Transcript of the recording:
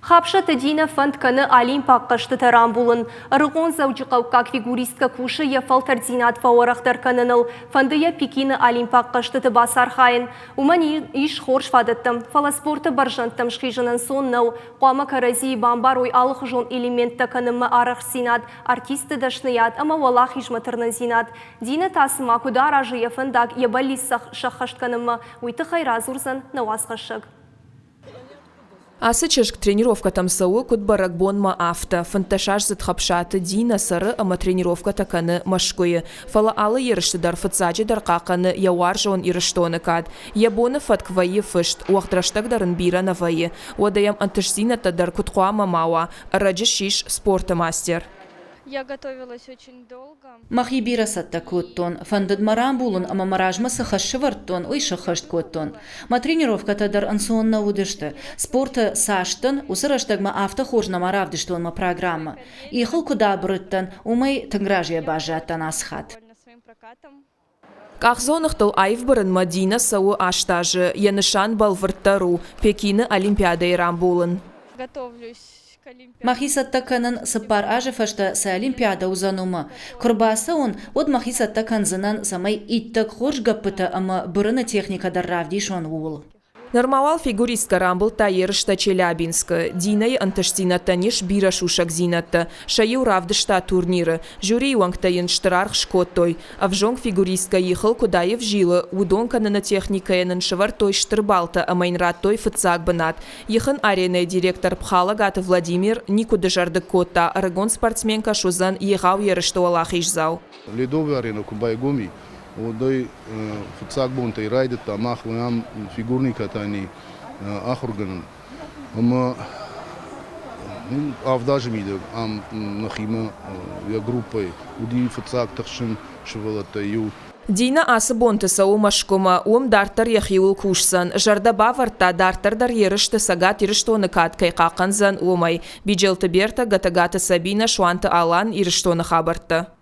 Хапсаты Динӕ фӕнд кӕны Олимпаг хъӕзтытӕ рамбулын. Ӕрыгон дзӕуджыхъӕуккаг фигуристкӕ кусы йӕ фӕлтӕрддзинад фӕуӕрӕхдӕр кӕныныл, фӕнды йӕ Пекины Олимпаг хъӕзтыты бацархайын. Уымӕн ис хорз фадӕттӕ. Фӕлӕ спорты бӕрзӕндтӕм схизын ӕнцон нӕу. Хъуамӕ кӕрӕдзийы бамбарой алыхуызон элементтӕ кӕнынмӕ арӕхстдзинад, артисты дӕсныйад ӕмӕ уӕлахизмӕ тырнындзинад. Динӕ та цыма куыд аразы йӕ фӕндаг йӕ бӕллиц сӕххӕст кӕнынмӕ, уый тыххӕй радзурдзӕн нӕ уацхӕссӕг. Ацы чызг тренировкӕтӕм цӕуы куыд бӕрӕгбонмӕ, афтӕ. Фынддӕсаздзыд Хапсаты Динӕ цӕры ӕмӕ тренировкӕтӕ кӕны Мӕскуыйы. Фӕлӕ алы ерысты дӕр фыццаджыдӕр хъахъхъӕны йӕ уарзон Ирыстоны кад. Йӕ боны фӕтк вӕййы фыст, уӕгъд рӕстӕг дӕр ын бирӕ нӕ вӕййы. Уӕдӕ йӕм ӕнтыстдзинӕдтӕ дӕр куыд хъуамӕ ма уа, ӕрӕджы ссис спорты мастер. Я готовилась очень долго. Мӕхи бирӕ цӕттӕ кодтон, фӕндыд мӕ рамбулын ӕмӕ мӕ размӕ цы хӕс сӕвӕрдтон, уый сӕххӕст кодтон. Мӕ тренировкӕтӕ дӕр ӕнцон нӕ уыдысты. Спорты цас дӕн, уыцы рӕстӕгмӕ афтӕ хорз нӕма равдыстон мӕ программӕ. Ихыл куыд абырыдтӕн, уымӕй тынг разыйӕ баззадтӕн ацы хатт. Къахдзоныгътыл аив бырынмӕ Динӕ цӕуы аст азы. Йӕ нысан бӕлвырддӕр у – Пекины Олимпиадӕйы рамбулын. Мӕхи цӕттӕ кӕнын, цыппар азы фӕстӕ цы Олимпиадӕ уыдзӕн, уымӕ. Куы рбацӕуон, уӕд мӕхи цӕттӕ кӕндзынӕн, цӕмӕй иттӕг хорз гӕппытӕ ӕмӕ бырыны техникӕ дӕр равдисон, ууыл. Нырма уал фигуристкӕ рамбылдта ерыстӕ Челябинскы. Динӕйы ӕнтыстдзинӕдтӕн ис бирӕ сусӕгдзинӕдтӕ. Сӕ иу равдыста турниры. Жюрийы уӕнгтӕ йын стыр аргъ скодтой. Ӕвзонг фигуристкӕ ихыл куыд аив зилы, уыдон кӕныны техникӕйӕн ын сӕвӕрдтой стыр баллтӕ ӕмӕ йын радтой фыццаг бынат. Ихын аренӕйы директор Пхалӕгаты Владимир никуы дызӕрдыг кодта, ӕрыгон спортсменкӕ суыдзӕн егъау ерысты уӕлахиздзау. Ледовый аренӕ куы байгом и, уӕдӕй фыццаг бонтӕй райдыдта мах уынӕм фигурный катанийы ахуыргӕнӕн. Ӕмӕ авд азы мидӕг ам нӕхимӕ йӕ группӕйы уыди фыццаг тыхджын сывӕллӕттӕй иу. Динӕ ацы бонты цӕуы Мӕскуымӕ, уым дарддӕр йӕхиуыл кусдзӕн. Зӕрдӕ бавӕрдта, дарддӕр дӕр ерысты Цӕгат Ирыстоны кад кӕй хъахъхъӕндзӕн, уымӕй. Биджелты Бертӕ, Гатӕгаты Сабинӕ, Суанты Алан, Ирыстоны хабӕрттӕ.